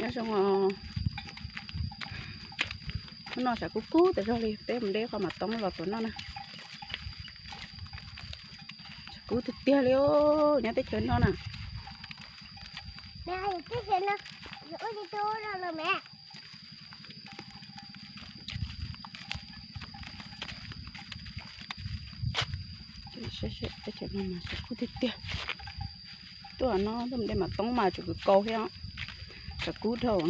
Nyob zoo, hnub no tshav kub kub tas zog li, peb mus de qhov mav toob los tuav noj na. Tshav kub tiag tiag li, nyob teb chaws no na. Teb chaws no mas tshav kub tiag tiag. Tuaj no tuaj mus de mav toob mas tseem kub kaus thiab, tshav kub dhau.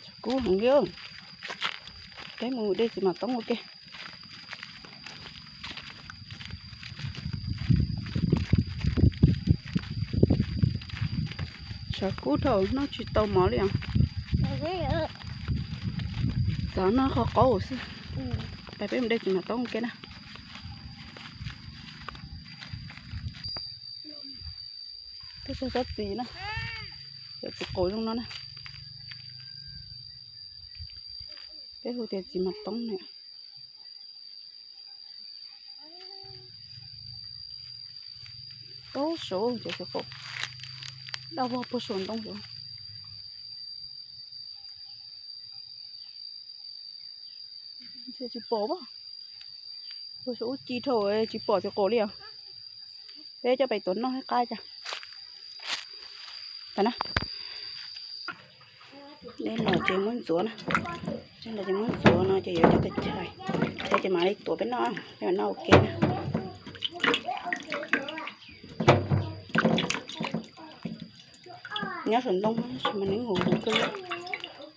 Tshav kub heev li, peb mus de txiv mav toob ua ke. Tshav kub dhau noj tsis tau mov li os. Xav noj qhov qaub xwb. Peb mus de txiv mav toob ua ke na. Tej tsob txiv na, cov txiv qaub zoo no na. Peb hu tias txiv mav toob na. Tau saud cov txiv qaub, daj vog puag saum ntoo saud. Tsis pom, puag saum ub ci dhau tsis pom txiv qaub li os. Peb coj pais tuav noj qab cas. Dej los ces muab ntxuav na. Dej los ces muab ntxuav no ces yuav coj pais chais, chais ces mam li tuav peb noj, peb mam noj ua ke na. Nyob saum ntoo tab sis mas nws huv huv kawg li.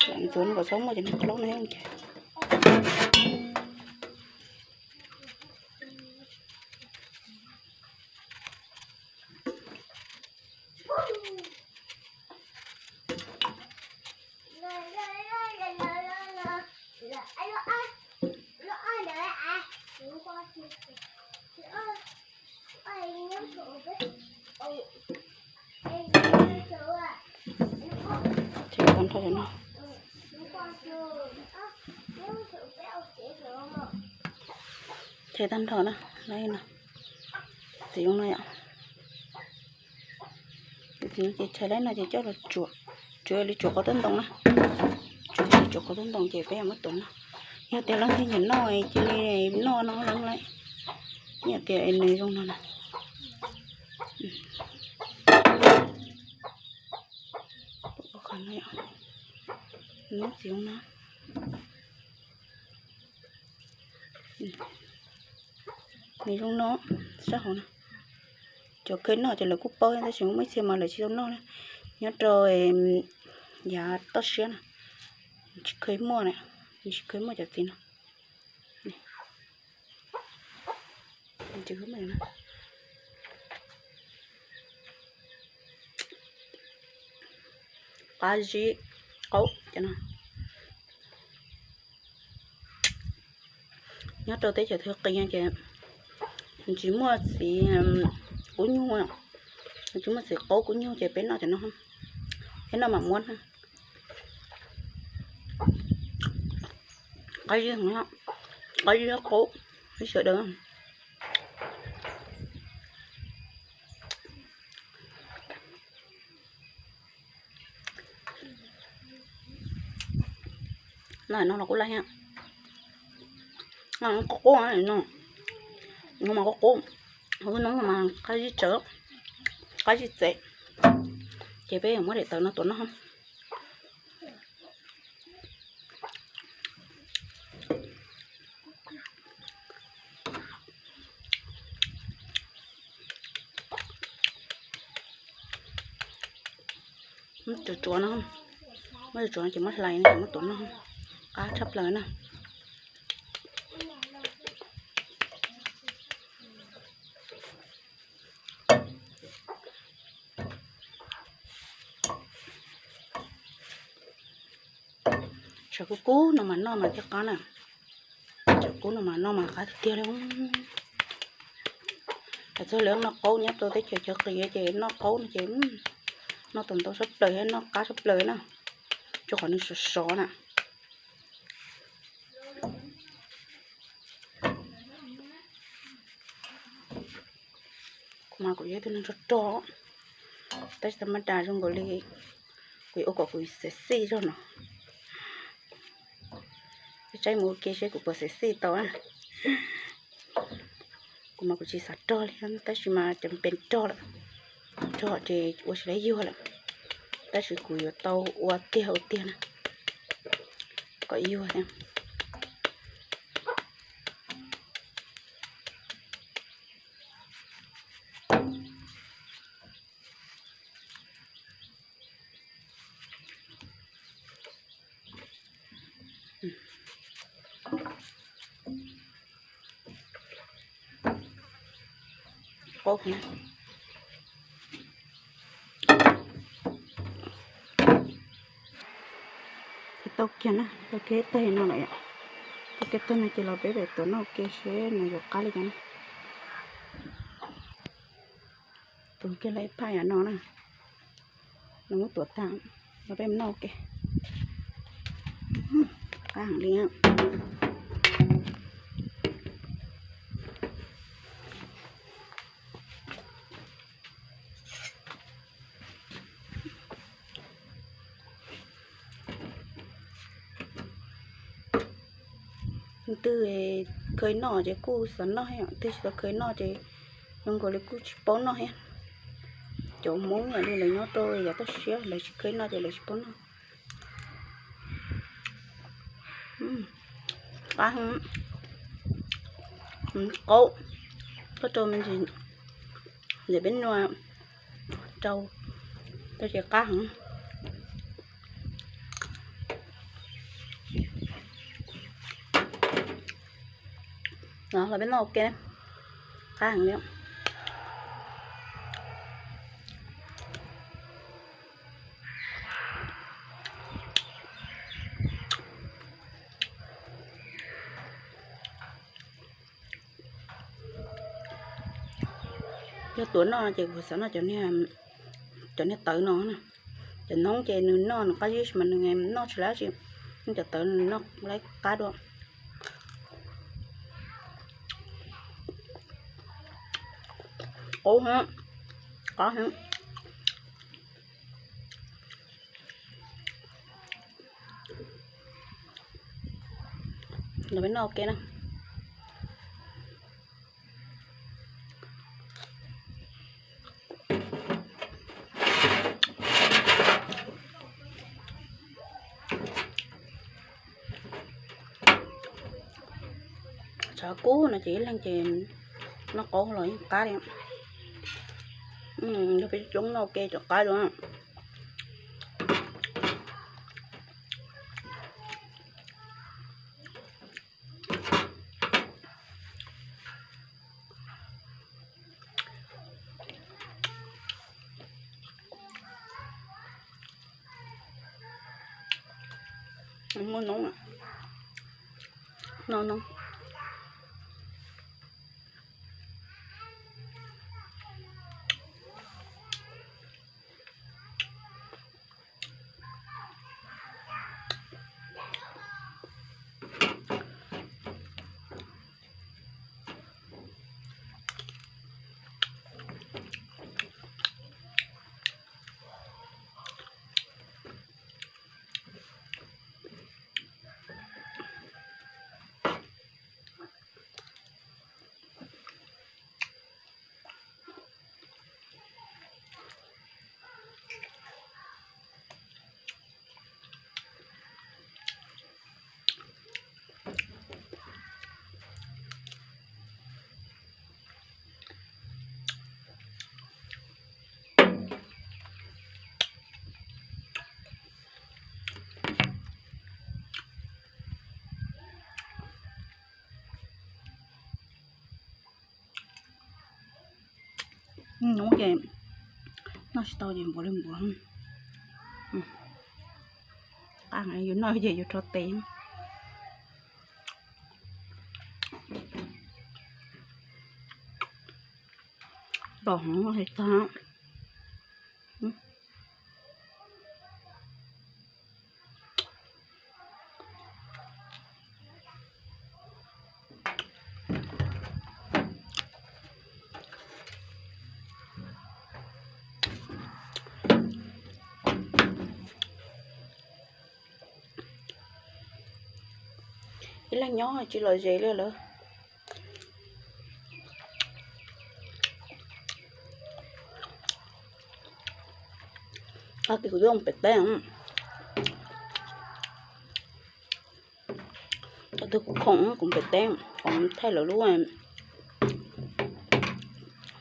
Lam ntxuav no kom txhob muaj cov niag plaub no thiab ces. Chais tag nrho no. Chais tag nrho na, txiv no yom. Ces chais lawm no ces coj los tsuav, tsuav li tsuav qhov tub ntoo na. Tsuav li tsuav qhov tub ntoo ces peb yuav muab tuav noj. Yog tias leej twg nyiam noj cia li noj no lawm. Yog tias nws zoo no na. Nub txiv no. Nws zoo no, sab hauv no. Cov kheev noj ces lawv kuj paub tab sis muaj ib txhia mas lawv tsis tau noj na. Nyob rau yav toj siab na, tsis kheev muaj na, tsis kheev muaj cov txiv no. Qab zib qaub cov no. Nyob rau teb chaws Thaib Qis ces tsis muaj txiv kub nyuj, tsis muaj txiv qaub kub nyuj ces peb noj cov no, peb noj mam muab na. Qab zib, qab zib qaub, sawv daws. No no los kuj laj thiab. No qub qub no, no mas qub qub, hauv lub noob no mas qab zib tsawv, qab zib txev. Ces peb yuav muab daim tawv no tuav noj. Muab tsuav tsuav no, muab tsuav tsuav ces muab hlais no ces muab tuav noj, qab tshaj plaws na. Tshav kub kub no mas noj mas thiaj qab na. Tshav kub no mas noj mas qab tiag tiag li. Hais txog lawv noj qaub nyob rau teb chaws Thaib Qis ces noj qaub no ces Noj tau ntau sab plaws thiab noj qab sab plaws na, rau qhov nws sov sov na. Kuv mas kuv yog ib tug neeg rog rog, tab sis tau maj das zoo nkaus li kuv yuav ua kom kuv xav xij zog no. Peb saib mus ua ke seb kuv puas xav xij tau na. Kuv mas kuv tsis xav rog li tab sis mas cov pes rog lawm, rog ces ua tsis laib yuag lawm, tab sis kuv yuav tau ua tiag ua tiag na kom yuag thiab. Qaub heev. Tau kiag na, tau kiag tag no lawm yom. Tau kiag tag no ces los peb pem tuav noj ua ke seb nws yuav qab li cas na. Tuav kiag lawm ib phaj yam no na. Nws muab tuav tag, los peb mus noj ua ke. Qab heev li. Leej twg kheev noj ces kuj xav noj, leej twg tsis tau kheev noj ces zoo nkaus li kuj tsis paub noj thiab. Cov Hmoob yam li lawv nyob rau yav toj siab lawv tsis kheev noj ces lawv tsis paub noj. Qab heev, qaub, koj rau me ntsis ntim peb nua rau, rau ces qab heev. Los peb noj ua ke, qab heev li. Yog tuav noj ces kuv xav noj cov niag tawv no na. Cov noob ces nws noj nws qab zib mas nws noj tsis laib tsi, cov tawv nws noj laib qab dua. Qub heev, qab heev. Los peb noj ua ke na. Tshav kub no ces ib leeg ces noj qaub los yeej qab li. Yog peb coob noj ua ke rov qab dua. Muaj noob, no noob. Hnub ces noj tsis tau ces npuav li npuav. Qab heev, yus noj ces yus rho tes. Tom heev hais tag. ib leeg nyob tsis lom zem li lawm. Tag kis kuv yuav mus pem teb. Thaum twg kuv khoom kuv mus pem teb, kuv thaij lawv lub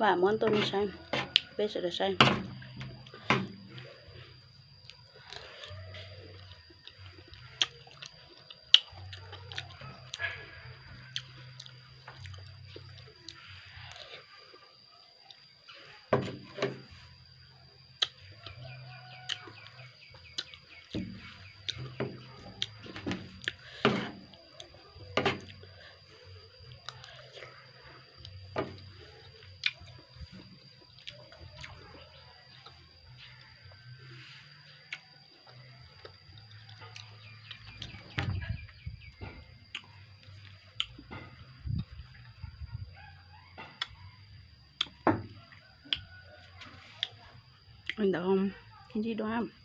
vam muab tuaj nej saib, peb sawv daws saib. Ntawd, ib ntsis dua.